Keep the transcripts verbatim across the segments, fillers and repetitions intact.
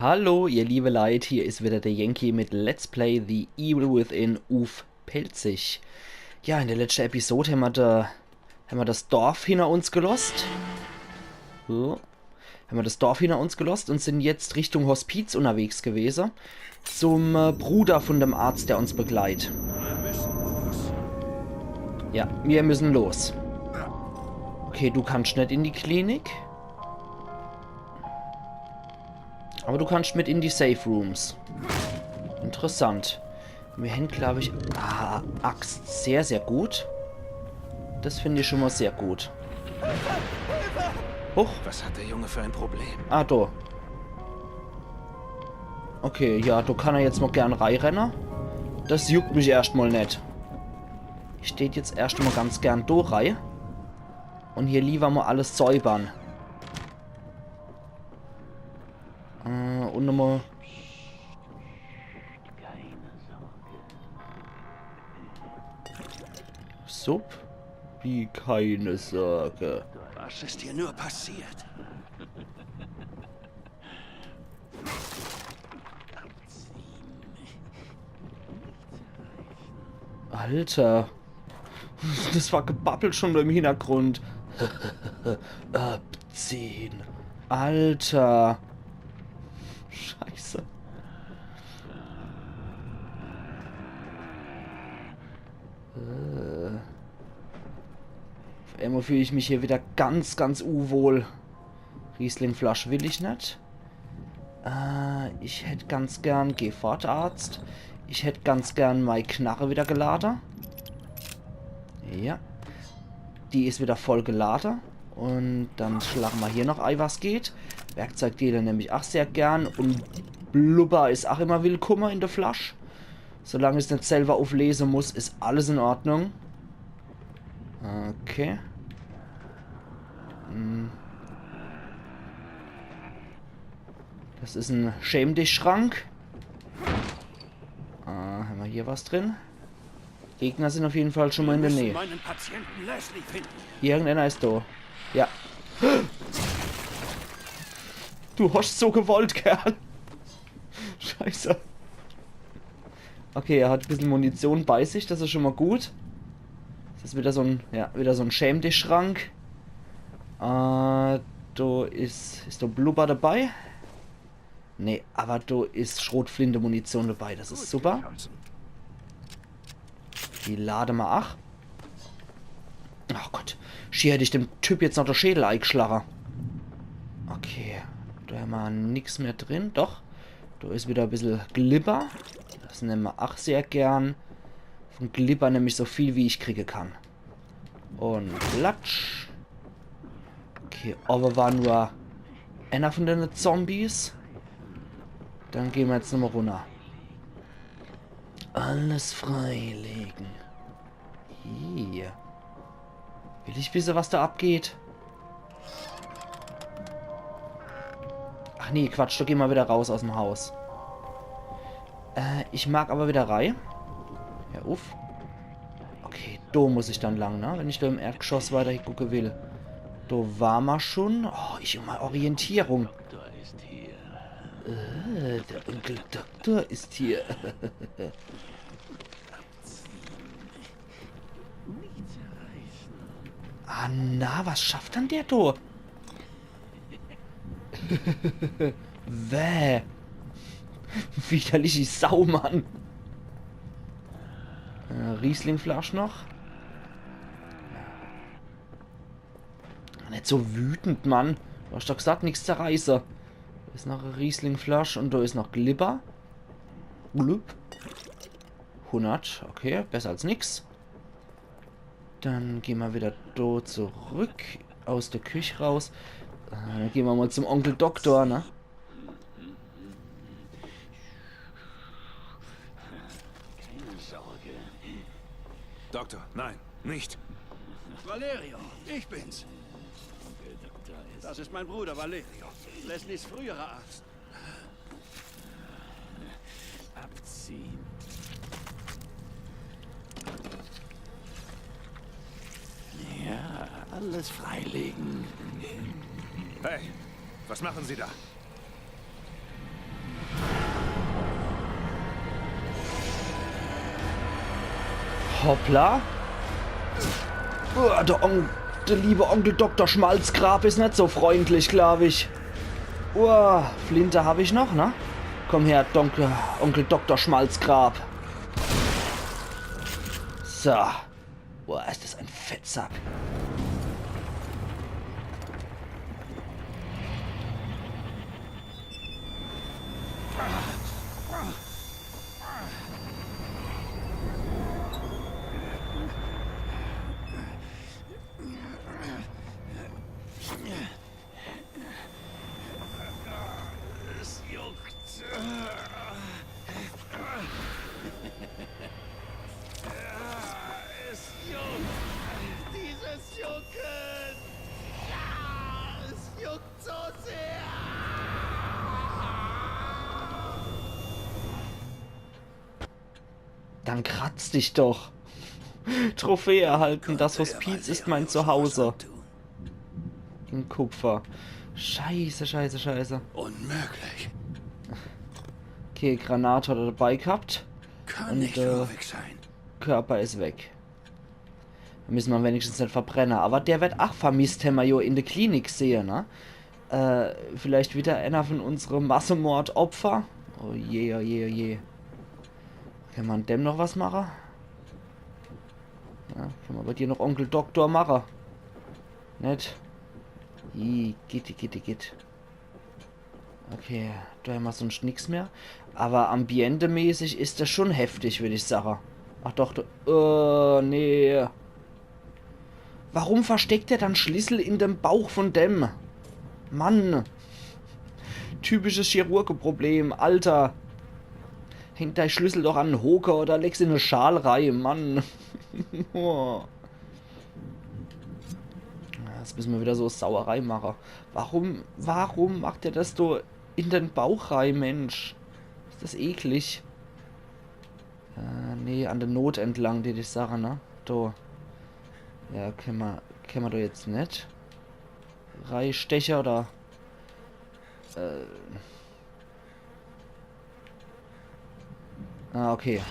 Hallo, ihr liebe Leit, hier is wieder der Yankee mit Let's Play The Evil Within uff Pälzisch. Ja, in der letschte Episode hämmer, der, hämmer das Dorf hinner uns gelosst. So. Hämmer das Dorf hinner uns gelosst und sin jetzt Richtung Hospiz unterwegs gewese. Zum äh, Bruder von dem Arzt, der uns begleit. Ja, mir müssen los. Okay, du kannst net in die Klinik. Aber du kannst mit in die Safe Rooms. Interessant. Mir hän, glaub ich, ah, Axt. Sehr, sehr gut. Das find ich schon mal sehr gut. Huch. Was hat der Junge für ein Problem? Ah, do. Okay, ja, do kann er jetzt mal gern reinrenne. Das juckt mich erscht mal net. Ich steht jetzt erscht mal ganz gern do rein. Und hier lieber mal alles säubern. Äh, und nochmal. Sup? Wie keine Sorge. Was ist hier nur passiert? Alter. Das war Gebabbel schon im Hintergrund. Abziehen. Alter. Scheiße. Äh. Auf einmal fühl ich mich hier wieder ganz, ganz unwohl. Rieslingflasch will ich net. Äh, ich hätt ganz gern, geh fort, Arzt. Ich hätt ganz gern mei Knarre wieder gelade. Ja. Die is wieder voll gelade. Und dann schlache mer hier noch ei, was geht. Werkzeugdeele nemm ich ach sehr gern. Und Blubber is ach immer willkumme in der Flasch. Solang ich's net selber uflese muss, is alles in Ordnung. Okay. Hm. Das is en Schäm-dich-Schrank. Äh, hämmer hier was drin? Gegner sin auf jeden Fall schon mal in der Nähe. Meinen Patienten Leslie finden. Irgendeiner is do. Ja. Du hast so gewollt, Kerl. Scheiße. Okay, er hat bissel Munition bei sich, das is schon mal gut. Das is wieder so en, ja, wieder so en Schäm-dich-Schrank. Äh, do is, is do Blubber dabei? Nee, aber do is Schrotflinte-Munition dabei, das is super. Die lade mer ach. Ach Gott, schier hätt ich dem Typ jetzt noch de Schädel eigschlache. Okay, do hämmer nix mehr drin. Doch, do is wieder bissel Glibber. Das nemm mer ach sehr gern. Von Glibber nemm ich so viel, wie ich kriege kann. Und platsch. Okay, aber war nur einer von den Zombies. Dann geh mer jetzt nochmal runter. Alles freilegen. Hier. Will ich wisse, was da abgeht? Ach nee, Quatsch, do geh mer wieder raus aus'm Haus. Äh, ich mag aber wieder rei. Ja, uff. Okay, do muss ich dann lang, ne? Wenn ich do im Erdgeschoss weiter gucke will. Do war mer schon. Oh, ich um Orientierung. Äh, der Onkel Doktor is hier. Ah, na, was schafft dann der do? Wäh. Widerliche Sau, Mann. Äh, Rieslingflasch noch. Net so wütend, Mann. Du hast doch gesagt, nix zerreiße. Do is noch e Rieslingflasch und do is noch Glibber. Glüpp. Hundert, okay, besser als nix. Dann geh mer wieder do zurück, aus der Küch raus. Äh, dann geh mer mal zum Onkel Doktor, ne? Keine Sorge. Doktor, nein, nicht. Valerio, ich bin's. Das ist mein Bruder Valerio, Leslies früherer Arzt. Abziehen. Ja, alles freilegen. Hey, was machen Sie da? Hoppla. Uah, der, On der liebe Onkel Doktor Schmalzgrab is net so freundlich, glaub ich. Uah, Flinte hab ich noch, ne? Komm her, Donke, Onkel Doktor Schmalzgrab. So. Boah, is das ein Fettsack. Es juckt. Es juckt. Dieses Jucken. Ja, es juckt so sehr. Dann kratz dich doch. Trophäe erhalten. Das Hospiz ist mein Zuhause. In Kupfer. Scheiße, scheiße, scheiße. Unmöglich. Okay, Granate hat er dabei gehabt. Kann Und, nicht äh, ruhig sein. Körper is weg. Dann müsse mer wenigstens net verbrenne. Aber der werd ach vermisst, hämmer jo in de Klinik sehe, ne? Äh, vielleicht wieder einer von unsere Massemordopfer. Oh je, oh je, oh je. Kann mer dem noch was mache? Ja, kann mer bei dir noch Onkel Doktor mache? Net? Igitt, igitt, igitt. Okay, do hämmer sonst nix mehr. Aber ambientemäßig is das schon heftig, würd ich sage. Ach doch, do, äh, nee. Warum versteckt er dann Schlüssel in dem Bauch von dem? Mann. Typisches Chirurgeproblem, Alter. Häng dei Schlüssel doch an en Hoker oder leg's in e Schal rei, Mann. Ja, jetzt müsse mer wieder so Sauerei mache. Warum, warum macht er das do in den Bauch rei, Mensch? Is das eklig. Äh, nee, an der Not entlang, die ich sage, ne? Do. Ja, kann mer, kann mer do jetzt net reisteche oder? Äh. Ah, okay.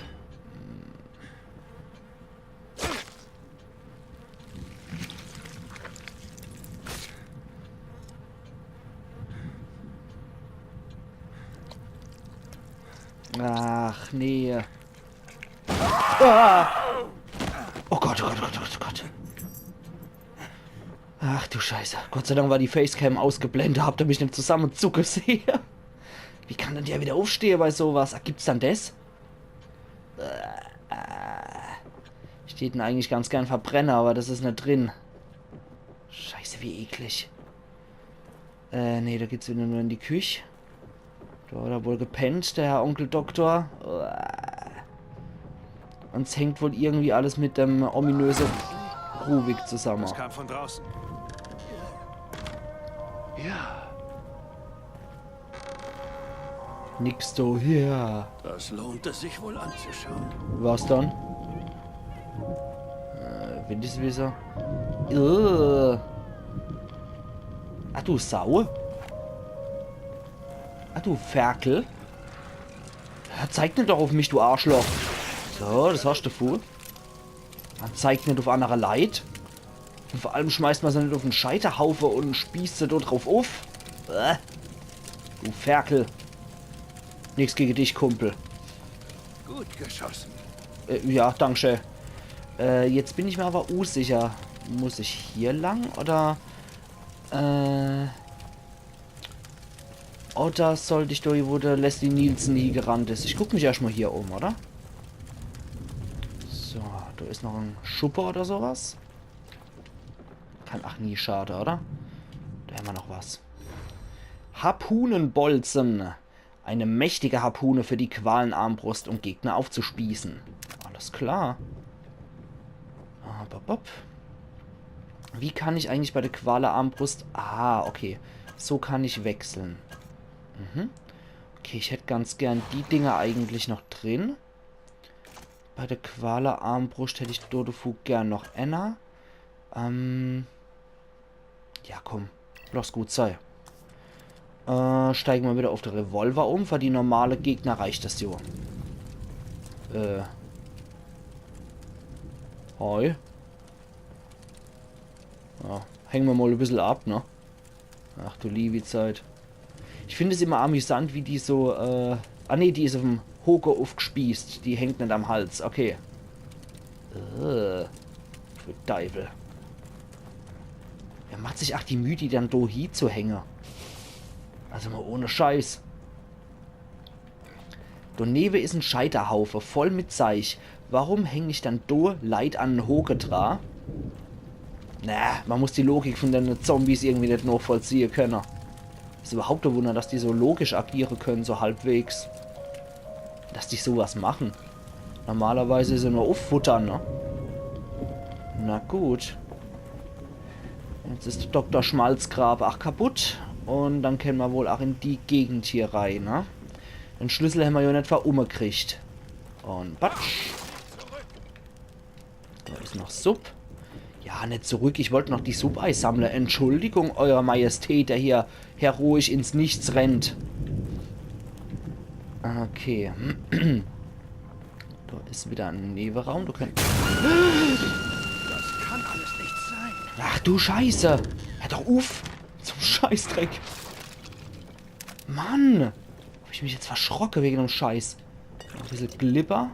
Ach, nee. Ah! Oh Gott, oh Gott, oh Gott, oh Gott, oh Gott. Ach du Scheiße. Gott sei Dank war die Facecam ausgeblendet, habt ihr mich net zusammenzucke sehe. Wie kann denn der wieder aufstehe bei sowas? Ah, gibt's dann das? Äh, äh. Ich tät en eigentlich ganz gern verbrenne, aber das is net drin. Scheiße, wie eklig. Äh, nee, do geht's wieder nur in die Küch. Do hat er wohl gepennt, der Herr Onkel Doktor. Uah. Und es hängt wohl irgendwie alles mit dem ominöse Ruvik zusammen. Das kam von draußen. Ja. Nix do hier. Das lohnt es sich wohl anzuschauen. Was dann? Äh, Windeswisser. Äh. Ah, du Sau. Ah, du Ferkel. Ja, zeig net doch auf mich, du Arschloch. So, das hast du fu. Man zeigt net auf andere Leit. Und vor allem schmeißt man se net auf en Scheiterhaufe und spießt se dort drauf auf. Äh. Du Ferkel. Nix gegen dich, Kumpel. Gut geschossen. Äh, ja, danke schön. Äh, jetzt bin ich mir aber unsicher. Muss ich hier lang oder, äh, oder sollt ich do, wo der Leslie Nielsen hiegerannt is? Ich guck mich erscht mal hier um, oder? So, do is noch en Schuppe oder sowas. Kann ach nie schade, oder? Do hämmer noch was. Harpunenbolzen. Eine mächtige Harpune für die Qualenarmbrust, um Gegner aufzuspießen. Alles klar. Ah, bop, bop. Wie kann ich eigentlich bei der Qualenarmbrust? Ah, okay. So kann ich wechseln. Mhm. Okay, ich hätt ganz gern die Dinger eigentlich noch drin. Bei der Qualenarmbrust hätt ich do defu gern noch enner. Ähm. Ja, komm. Lass gut sei. Äh, steige mer wieder auf de Revolver um. Für die normale Gegner reicht das jo. Äh. Oi. Ja, hänge mer mol e bissel ab, ne? Ach du liewi Zeit. Ich find es immer amüsant, wie die so, äh, ah nee, die is uffm Hoke uffgespießt, die hängt net am Hals, okay. Äh, für Deiwel. Wer macht sich ach die Müh, die dann do hie zu hänge? Also mol ohne Scheiß. Donewe is en Scheiterhaufe, voll mit Zeich. Warum häng ich dann do Leit an en Hoke dra? Na, mer muss die Logik vun dene Zombies irgendwie net nochvollziehe könne. Is überhaupt e Wunder, dass die so logisch agiere könne, so halbwegs. Dass die sowas mache. Normalerweise is er nur ufffuttern, ne? Na gut. Jetzt is de Doktor Schmalzgrab ach kaputt. Un dann kenne mer wohl ach in die Gegend hier rei, ne? De Schlüssel hämmer jo net verumme kriegt. Un batsch. Do is noch Supp. Ja, net zurück. Ich wollt noch die Supp eisammle. Entschuldigung, Euer Majestät, der hier heroisch ins Nichts rennt. Okay. Do is wieder en Neweraum. Do könnt... Das kann alles nicht sein. Ach du Scheiße. Hör doch uff. Zum Scheißdreck. Mann. Hab ich mich jetzt verschrocke wege dem Scheiß. Noch e bissel Glibber.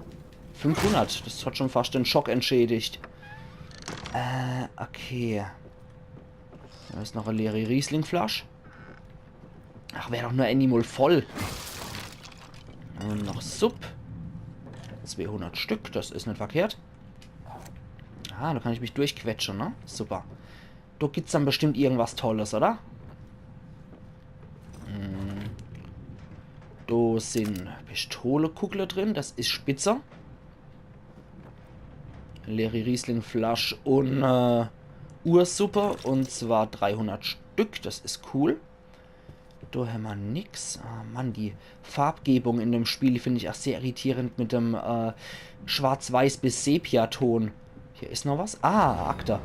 Fünfhundert. Das hat schon fast den Schock entschädigt. Äh, okay. Do is noch e leere Rieslingflasch. Ach, wär doch nur ääni mol voll. Un noch Supp. Zweehundert Stück, das is net verkehrt. Ah, do kann ich mich durchquetsche, ne? Super. Do gibt's dann bestimmt irgendwas Tolles, oder? Hm. Do sin Pistolekugle drin, das is spitze. Leere Rieslingflasch un, äh, Ursuppe, un zwar dreihundert Stück, das is cool. Do hämmer nix. Ah, Mann, die Farbgebung in dem Spiel find ich ach sehr irritierend mit dem, äh, Schwarz-Weiß- bis Sepiaton. Hier is noch was. Ah, Akte.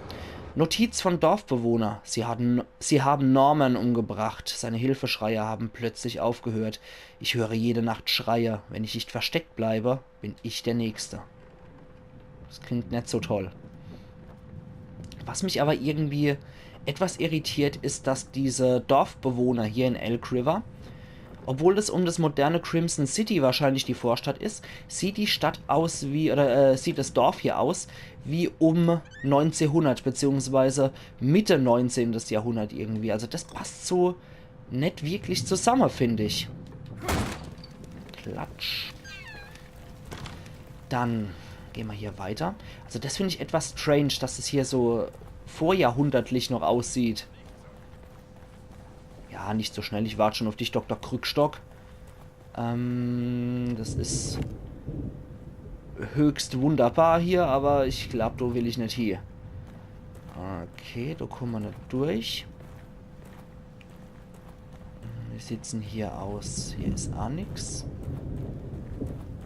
Notiz von Dorfbewohner. Sie hatten, sie haben Norman umgebracht. Seine Hilfeschreie haben plötzlich aufgehört. Ich höre jede Nacht Schreie. Wenn ich nicht versteckt bleibe, bin ich der Nächste. Das klingt net so toll. Was mich aber irgendwie etwas irritiert, is, dass diese Dorfbewohner hier in Elk River, obwohl es um das moderne Crimson City wahrscheinlich die Vorstadt is, sieht die Stadt aus wie, oder, äh, sieht das Dorf hier aus wie um neunzehnhundert, beziehungsweise Mitte neunzehntes Jahrhundert irgendwie. Also das passt so net wirklich zusamme, find ich. Klatsch. Dann gehn mer hier weiter. Also das find ich etwas strange, dass es hier so vorjahrhundertlich noch aussieht. Ja, nicht so schnell. Ich wart schon auf dich, Doktor Krückstock. Ähm, das is höchst wunderbar hier, aber ich glaub, do will ich net hie. Okay, do kumme mer net durch. Wie sieht's dann hier aus? Hier is ach nix.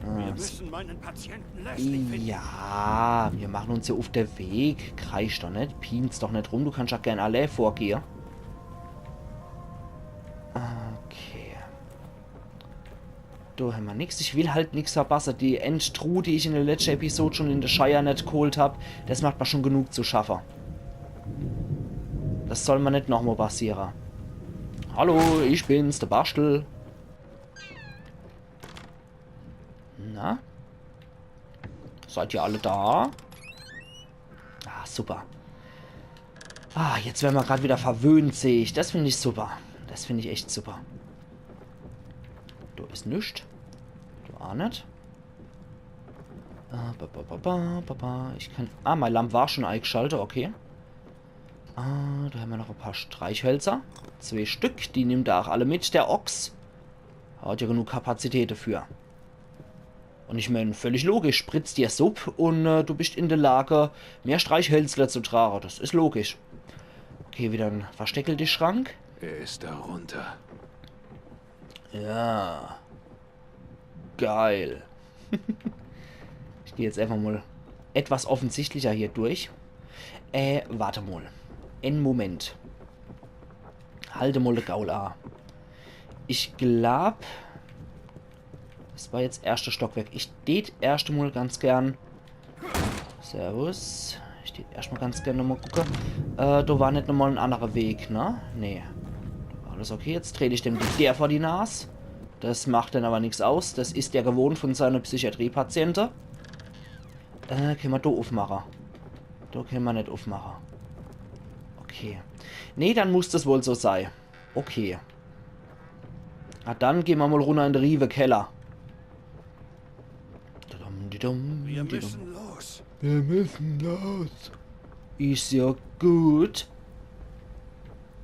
Ah, wir müssen meinen Patienten Leslie finden. Ja, wir machen uns hier auf de Weg. Kreisch doch net, pienz doch net rum. Du kannst ach gern allee vorgehe. Okay. Do hämmer nix. Ich will halt nix verpasse. Die Endtruh, die ich in de letschte Episode schon in de Shire net geholt hab, das macht mer schon genug zu schaffe. Das soll mer net nochmol passiere. Hallo, ich bin's, de Baschtel. Na? Seid ihr alle da? Ah, super. Ah, jetzt werre mer grad wieder verwöhnt, seh ich. Das find ich super. Das find ich echt super. Do is nix. Do ach net. Ah, ba, ba, ba. Ich kann... Ah, mei Lamp war schon eigschalt, okay. Ah, do hämmer noch e paar Streichhölzer. Zwee Stück, die nimmt er ach alle mit, der Ochs. Hat ja genug Kapazität dafür. Un ich mein, völlig logisch, spritzt dir Supp un, äh, du bist in de Lage, mehr Streichhölzler zu trage. Das is logisch. Okay, wieder en versteckelte Schrank. Er ist darunter. Ja. Geil. Ich geh jetzt einfach mol etwas offensichtlicher hier durch. Äh, warte mol. En Moment. Halte mol de Gaul a. Ich glaub, das war jetzt erschte Stockwerk. Ich tät erscht mol ganz gern das Servus. Ich deet erscht mol ganz gern nochmol gucke. Äh, do war net nochmol en annere Weg, ne? Nee. Alles okay, jetzt tret ich dem die Deer vor die Nas. Des macht dann awwer nix aus. Des is der gewohnt vun seine Psychiatrie-Patiente. Äh, kenne mer do uffmache? Do kenne mer net uffmache. Okay. Nee, dann muss des wohl so sei. Okay. Na, dann gehn mer mol runner in de Riewekeller. Didum, didum, didum. Wir müssen los. Wir müssen los. Is jo gut.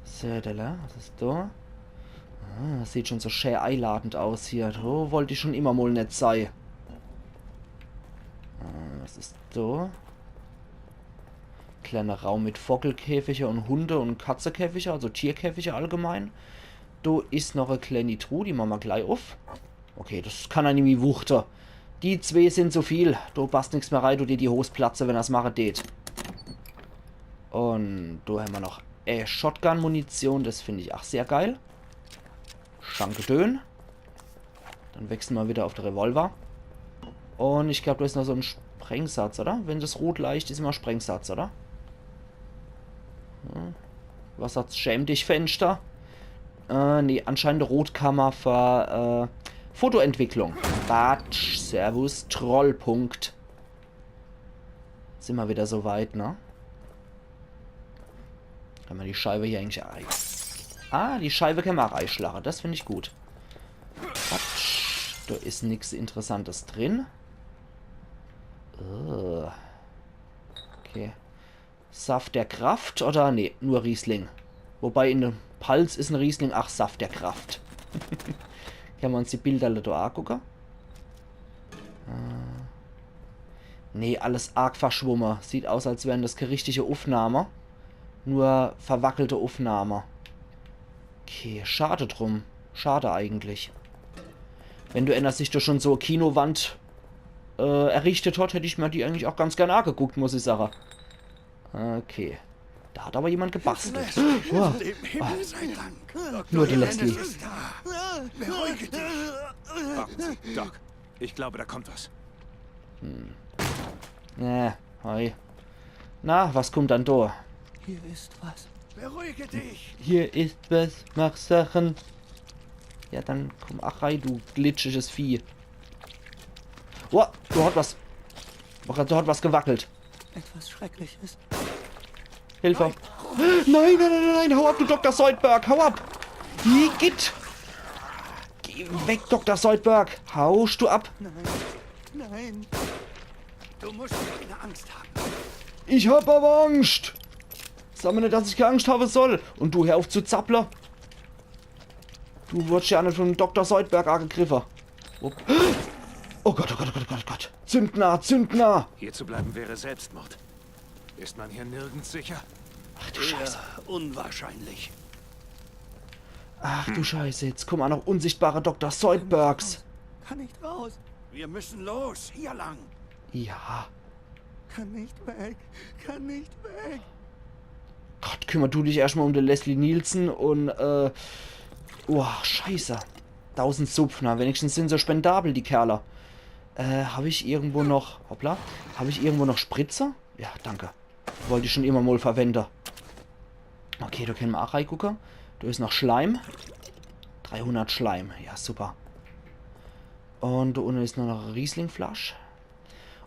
So, do, was is do? Ah, des sieht schun so schä eiladend aus hier. Do wollt ich schun immer mol net sei. Ah, was is do? Kleiner Raum mit Vockelkäfige un Hunde- un Katzekäfige, also Tierkäfige allgemein. Do is noch e kleeni Truh, die mache mer glei uff. Okay, des kann er nimmi wuchte. Die zwee sin zu viel. Do passt nix mehr rei, do deet die Hos platze, wenn er's mache deet. Un do hämmer noch, äh, Shotgun-Munition, des find ich ach sehr geil. Schankedön. Dann wechsle mer widder uff de Revolver. Un ich glaab, do is noch so en Sprengsatz, oder? Wenn des rot leicht, is immer Sprengsatz, oder? Hm. Was sagt's? Schäm dich, Fenschter. Äh, nee, anscheinend Rotkammer für, äh, Fotoentwicklung. Batsch, Servus, Trollpunkt. Simmer widder so weit, ne? Kenne mer die Scheibe hier eigentlich ei-, ah, die Scheibe kenne mer ach eischlache. Des find ich gut. Batsch. Do is nix Interessantes drin. Äh. Okay. Saft der Kraft oder? Nee, nur Riesling. Wobei in de Palz is en Riesling ach Saft der Kraft. Kenne mer uns die Bilder do agucke? Äh, nee, alles arg verschwumme. Sieht aus, als wären des kee richtige Uffnahme. Nur verwackelte Uffnahme. Okay, schade drum. Schade eigentlich. Wenn do ener sich do schun so Kinowand, äh, errichtet hat, hätt ich mer die eigentlich ach ganz gern ageguckt, muss ich sache. Okay. Do hat awwer jemand gebastelt. Wow. Dem Himmel sei Dank. Nur die Leslie. Ist da. Beruhige dich. Warten Sie, Doc. Ich glaube, da kommt was. Äh, hi. Na, was kummt dann do? Hier ist was. Beruhige dich. Hier is was, mach Sachen. Ja, dann kumm ach rei, du glitschiges Vieh. Boah, do hat was. Oh Gott, do hat was gewackelt. Etwas Schreckliches. Hilfe. Nein, nein, nein, nein, nein, hau ab, du Doktor Zoidberg, hau ab. Igitt. Geh weg, Doktor Zoidberg. Hauscht du ab? Nein, nein. Du musst keine Angst haben. Ich hab awwer Angscht. Sag mer net, dass ich kee Angscht hawwe soll. Un du, hör uff zu zapple. Du wurdsch jo net vum Doktor Zoidberg agegriffe. Oh. Oh Gott, oh Gott, oh Gott, oh Gott, oh Gott. Zündner, Zündner! Hier zu bleiben wäre Selbstmord. Ist man hier nirgends sicher? Ach du Scheiße. Eher unwahrscheinlich. Ach du Scheiße, jetzt kummen ach noch unsichtbare Doktor Zoidbergs. Kann nicht raus. Wir müssen los, hier lang. Ja. Kann nicht weg, kann nicht weg. Gott, kümmer du dich erscht mol um de Leslie Nielsen un, äh, oh, Scheiße. Dausend Supf, na, wenigstens sin se spendabel, die Kerle. Äh, hab ich irgendwo noch, hoppla, hab ich irgendwo noch Spritze? Ja, danke. Wollt ich schun immer mol verwende. Okay, do kenne mer ach reigucke. Do is noch Schleim. Dreihundert Schleim, ja, super. Un do unne is nur noch e Rieslingflasch.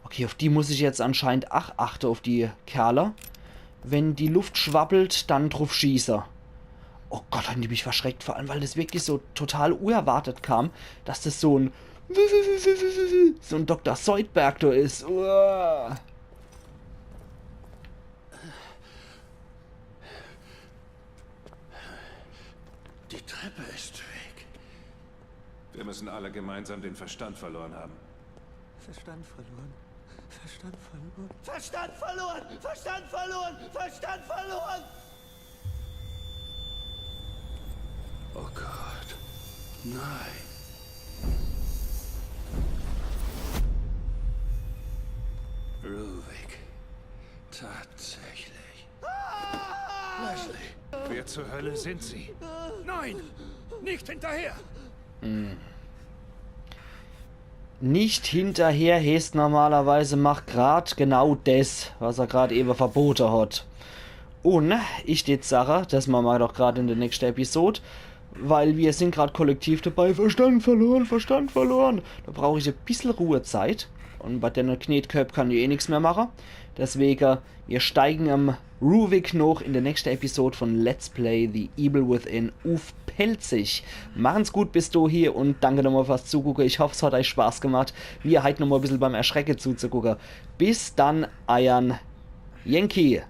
Okay, uff die muss ich jetzt anscheinend ach achte, uff die Kerle. Wenn die Luft schwabbelt, dann druff schieße. Oh Gott, hän die mich verschreckt. Vor allem, weil des wirklich so total unerwartet kam, dass des so en, so en Doktor Zoidberg do is. Uah. Die Treppe ist weg. Wir müssen alle gemeinsam den Verstand verloren haben. Verstand verloren. Verstand verloren. Verstand verloren. Verstand verloren. Verstand verloren. Oh Gott. Nein. Ruvik. Tatsächlich. Leslie. Wer zur Hölle sind Sie? Nein! Nicht hinterher! Nicht hinterher heeßt normalerweise, mach grad genau des, was er grad ewe verbote hat. Un ich tät sache, des mache mer doch grad in de nächste Episod, weil mir sin grad kollektiv dabei, Verstand verloren, Verstand verloren. Da brauch ich e bissel Ruhezeit. Un bei denne Knetköpp kann ich eh nix mehr mache. Deswege, mir steigen am Ruvik noch in de nächste Episod von Let's Play The Evil Within uff Pälzisch. Machen's gut bis dohie un danke nochmal fürs Zugucke. Ich hoff, es hat euch Spaß gemacht, mir heit nochmal e bissel beim Erschrecke zuzugucke. Bis dann, eiern Yankee.